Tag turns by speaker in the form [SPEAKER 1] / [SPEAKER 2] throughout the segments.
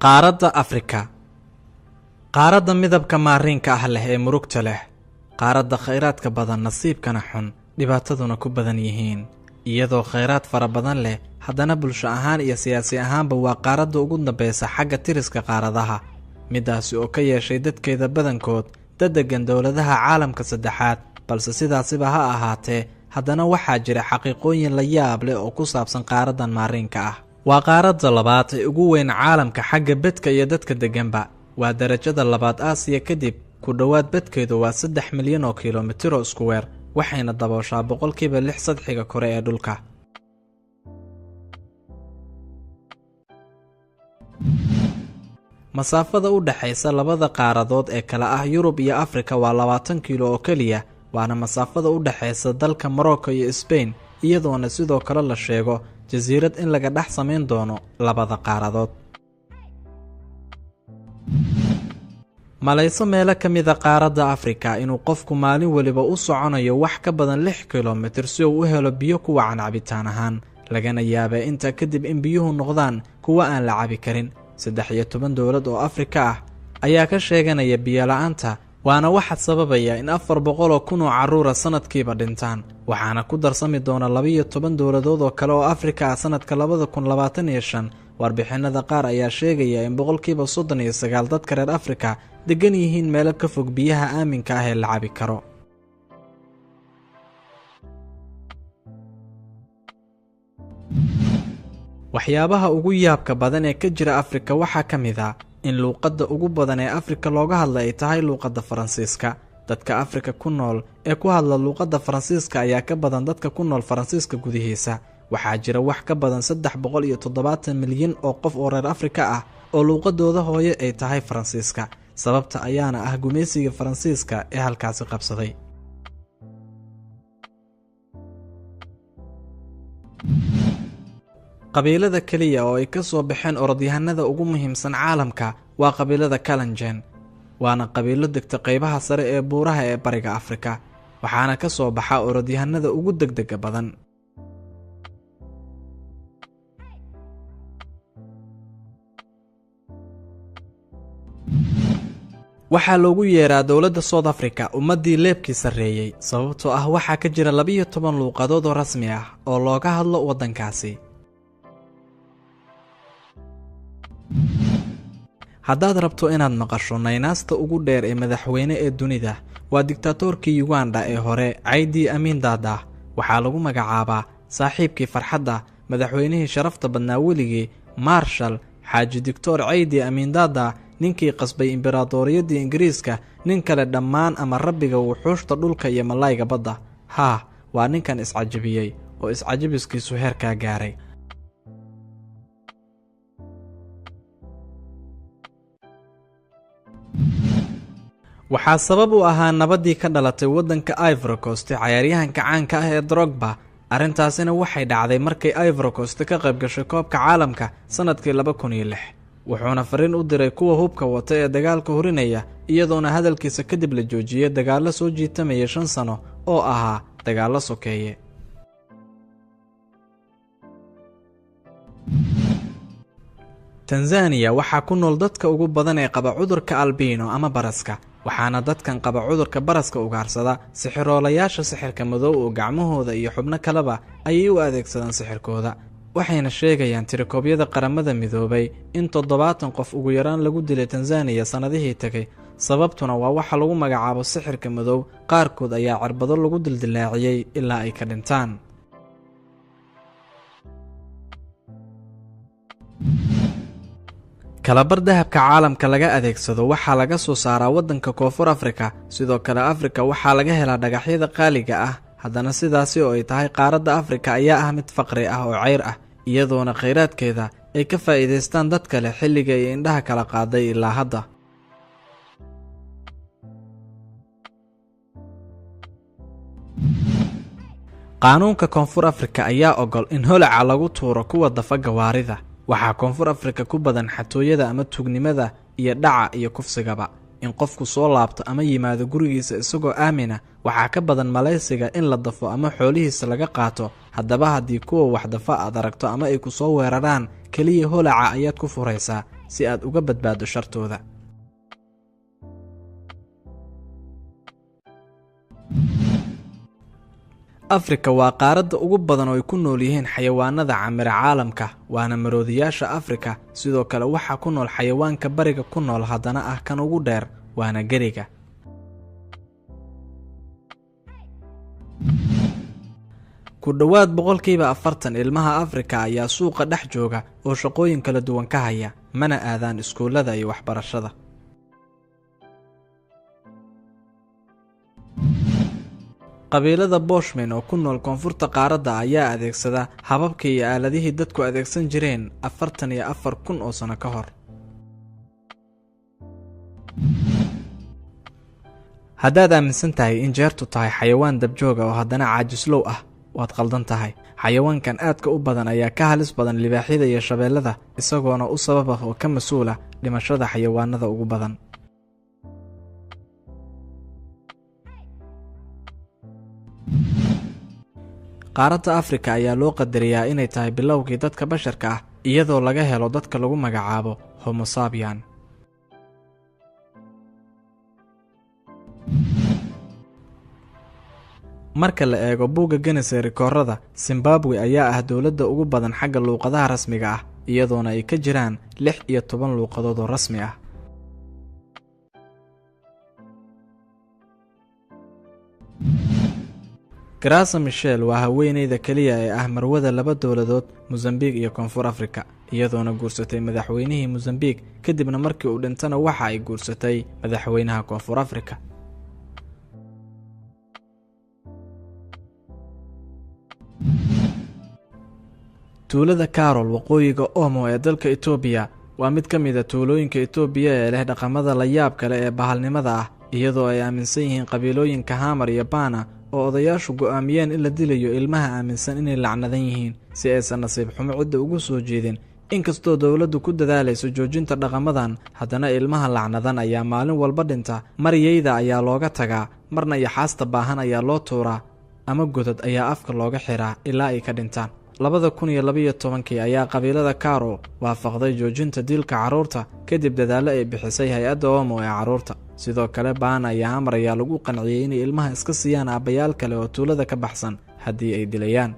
[SPEAKER 1] Qaaradda Afrika, qaaradda midabka maariinka ah leh ee murugta leh, qaaradda khayraadka badan, nasiibkana xun, dhibaataduna ku badan yihiin. Iyadoo khayraad fara badan leh, haddana bulsho ahaan iyo siyaasi ahaanba waa qaaradda ugu dambeysa xagga tiriska qaaradaha, midaasi oo ka yeeshay dadkeeda badankood dad deggan dowladaha caalamka saddexaad. Balse sidaasiba ha ahaatee, haddana waxaa jira xaqiiqooyin la yaab leh oo ku saabsan qaaraddan maariinka ah. Waa qaaradda labaad ee ugu weyn caalamka xagga bedka iyo dadka degganba. Waa darajada labaad Aasiya kadib. Ku dhowaad bedkeedu waa 3 milyan oo kilomitiro iskuweer, waxayna dabooshaa 6% sadxiga kore ee dhulka. Masaafada u dhexaysa labada qaaradood ee kala ah Yurub iyo Afrika waa 20 kiilo oo keliya, waana masaafada u dhexaysa dalka Morocco iyo Sbain, iyadoona sidoo kale la sheego jasiirad in laga dhex samayn doono labada qaaradood. Malayso meelo ka mida qaaradda Afrika inuu qofku maalin weliba u soconayo wax ka badan 6 kilomitir si uu u helo biyo ku wacan cabitaan ahaan, lagana yaabee intaa kadib in biyuhu noqdaan kuwo aan la cabi karin. 13 dowlad oo Afrika ah ayaa ka sheeganaya biyo-la-aanta, waana waxa sababaya in 400,000 oo carruura sanadkiiba dhintaan. Waxaana ku darsami doona 12 dowladood oo kale oo Afrika ah sanadka 2025. Warbixinada qaar ayaa sheegaya in 39% dadka reer Afrika degan yihiin meelo ka fog biyaha aaminka ah ee la cabi karo. Waxyaabaha ugu yaabka badan ee ka jira Afrika waxaa ka mid a in luuqadda ugu badan ee Afrika looga hadla ay tahay luuqadda Faransiiska. Dadka Afrika ku nool ee ku hadla luuqadda Faransiiska ayaa ka badan dadka ku nool Faransiiska gudihiisa. Waxaa jira wax ka badan 370 milyan oo qof oo reer Afrika ah oo luuqadooda hooye ay tahay Faransiiska, sababta ayaana ah gumaysiga Faransiiska ee halkaasi qabsaday. Qabiilada keliya oo ay ka soo baxeen orodyahanada ugu muhiimsan caalamka waa qabiilada Kalenjin, waana qabiilo degta qaybaha sare ee buuraha ee bariga Afrika, waxaana ka soo baxa orodyahanada ugu degdega badan. Waxaa loogu yeeraa dowladda South Africa ummaddii leebkii sarreeyey, sababtoo ah waxaa ka jira 12 luuqadood oo rasmi ah oo looga hadlo waddankaasi. Haddaad rabto inaad maqasho naynaasta ugu dheer ee madaxweyne ee dunida, waa digtaatoorkii Uganda ee hore Caydi Amiin Daada. Waxaa lagu magacaabaa saaxiibkii farxadda, madaxweynihii sharafta badnaa weligii, Marshal Xaaji Doctor Caydi Amiin Daada, ninkii qasbay imberaadoriyaddii Ingiriiska, nin kale dhammaan ama rabbiga wuxuushta dhulka iyo malayga badda. Haah, waa ninkan iscajabiyey oo iscajabiskiisu heerkaa gaaray. Waxaa sabab u ahaa nabaddii ka dhalatay waddanka Ivory Coast cayaaryahanka caanka ah ee Drogba. Arrintaasina waxay dhacday markay Ivory Coast ka qayb gashay koobka caalamka sanadkii 2006, wuxuuna fariin u diray kuwa hubka wata ee dagaalka hurinaya, iyadoona hadalkiisa kadib la joojiyey dagaallo soo jiitamaya 5 sano oo ahaa dagaallo sokeeye. Tanzaniya waxaa ku nool dadka ugu badan ee qaba cudurka albino ama baraska, waxaana dadkan qaba cudurka baraska ugaarsada sixiroolayaasha sixirka madow oo gacmahooda iyo xubno kaleba ayay u adeegsadaan sixirkooda. Waxayna sheegayaan tirikoobyada Qaramada Midoobay in 70 qof ugu yaraan lagu dilay Tanzaniya sannadihii tegay, sababtuna waa waxa lagu magacaabo sixirka madow. Qaarkood ayaa cirbado lagu dildilaaciyey ilaa ay ka dhintaan. Kalabar dahabka caalamka laga adeegsado waxaa laga soo saaraa waddanka Koonfur Afrika. Sidoo kale Afrika waxaa laga helaa dhagaxyada qaaliga ah. Haddana sidaasi oo ay tahay, qaaradda Afrika ayaa ah mid faqri ah oo ceyr ah, iyadoona khayraadkeeda ay ka faa'iidaystaan dad kale xilliga ay indhaha kala qaaday ilaa hadda. Qaanuunka Koonfur Afrika ayaa ogol in holaca lagu tuuro kuwa dafa gawaarida. Waxaa Koonfur Afrika ku badan xatooyada ama tuugnimada iyo dhaca iyo kufsigaba. In qofku soo laabto ama yimaado gurigiisa isagoo aamina waxaa ka badan malaysiga in la dafo ama xoolihiisa laga qaato. Haddaba haddii kuwa wax dafa aad aragto ama ay ku soo weeraraan, keliya holaca ayaad ku furaysaa. si aad uga badbaado shartooda. Afrika waa qaaradda ugu badan oo ay ku nool yihiin xayawaanada camira caalamka, waana maroodiyaasha Afrika. Sidoo kale waxaa ku nool xayawaanka bariga ku nool haddana ah kan ugu dheer, waana geriga. Ku dhowaad 40% ilmaha Afrika ayaa suuqa dhex jooga oo shaqooyin kala duwan ka haya, mana aadaan iskuulada iyo waxbarashada. Qabiilada Bushmen oo ku nool koonfurta qaaradda ayaa adeegsada hababkii iyo aaladihii dadku adeegsan jireen 44,000 oo sano ka hor. Haddaad aaminsan tahay in jeertu tahay xayawaan dabjooga oo haddana caajislow ah, waad qaldan tahay. Xayawaankan aadka u badan ayaa ka halis badan libaaxyada iyo shabeellada, isagoona u sabab ah oo ka mas'uul ah dhimashada xayawaanada ugu badan. Qaaradda Afrika ayaa loo qadariyaa inay tahay bilowgii dadka basharka ah, iyadoo laga helo dadka lagu magacaabo Homo sapien. Marka la eego buugga Guinness ee rikoorada, Zimbabwe ayaa ah dowladda ugu badan xagga luuqadaha rasmiga ah, iyadoona ay ka jiraan 16 luuqadood oo rasmi ah. Graça Michel waa haweeneyda kaliya ee ah marwada laba dowladood, Mozambique iyo Koonfur Afrika, iyadoona guursatay madaxweynihii Mozambique, kadibna markii uu dhintana waxa ay guursatay madaxweynaha Koonfur Afrika. Tuulada Carol waqooyiga Omo ee dalka Itoobiya waa mid ka mid ah tuulooyinka Itoobiya ee leh dhaqamada la yaab kale ee bahalnimada ah, iyadoo ay aaminsan yihiin qabiilooyinka Hamar iyo Bana oo odayaashu go'aamiyeen in la dilayo ilmaha aaminsan inay lacnadan yihiin si aysan nasiib xumo cidda ugu soo jeedin. Inkastoo dowladdu ku dadaalayso joojinta dhaqamadan, haddana ilmaha lacnadan ayaa maalin walba dhinta. Maryeyda ayaa looga tagaa, marna yaxaasta baahan ayaa loo tuuraa, ama godad ayaa afka looga xiraa ilaa ay ka dhintaan. 2012 ayaa qabiilada Karo waafaqday joojinta dilka carruurta kadib dadaallo ay bixisay hay-adda Omo ee carruurta. Sidoo kale Bana iyo Hamar ayaa lagu qanciyey inay ilmaha iska siiyaan aabbayaal kale oo tuulada ka baxsan haddii ay dilayaan.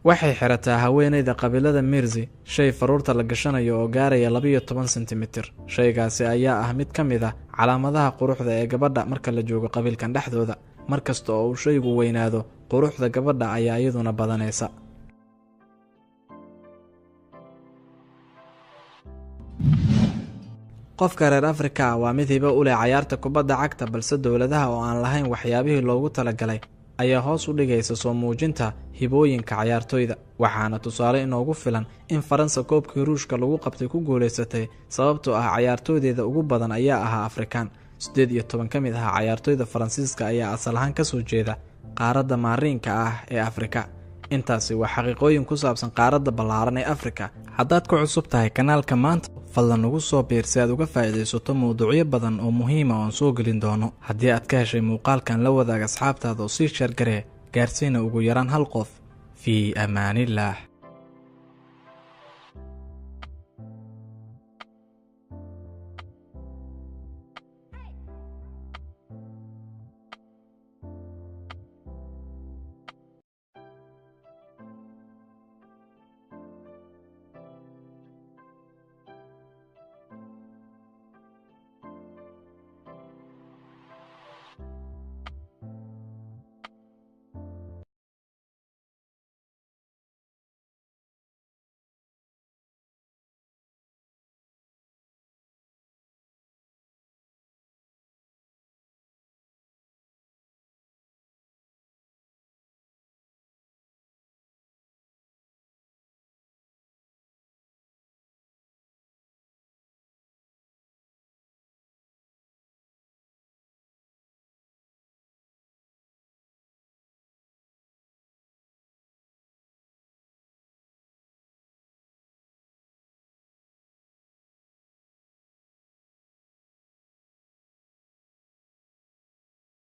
[SPEAKER 1] Waxay xirataa haweeneyda qabiilada Mirzi shay faruurta la gashanayo oo gaaraya 12 sentimitir. Shaygaasi ayaa ah mid ka mid ah calaamadaha quruxda ee gabadha marka la joogo qabiilkan dhexdooda. Mar kasta oo uu shaygu weynaado, quruxda gabadha ayaa iyaduna badanaysa. Qofka reer Afrika ah waa mid hibo u leh cayaarta kubadda cagta, balse dowladaha oo aan lahayn waxyaabihii loogu talagalay ayaa hoos u dhigaysa soo muujinta hibooyinka cayaartoyda. Waxaana tusaale inoogu filan in Faransa koobkii Ruushka lagu qabtay ku guulaysatay sababtoo ah cayaartoydeeda ugu badan ayaa ahaa Afrikaan. 18 ka mid ah cayaartoyda Faransiiska ayaa asal ahaan ka soo jeeda qaaradda maariinka ah ee Afrika. Intaasi waa xaqiiqooyin ku saabsan qaaradda ballaaran ee Afrika. Haddaad ku cusub tahay kanaalka maanta, fadlan ugu soo biir si aad uga faa'iidaysato mowduucyo badan oo muhiim ah oon soo gelin doono. Haddii aad ka heshay muuqaalkan, la wadaag asxaabtaada oo sii sheergaree, gaarsiina ugu yaraan hal qof. Fii amaanillaah.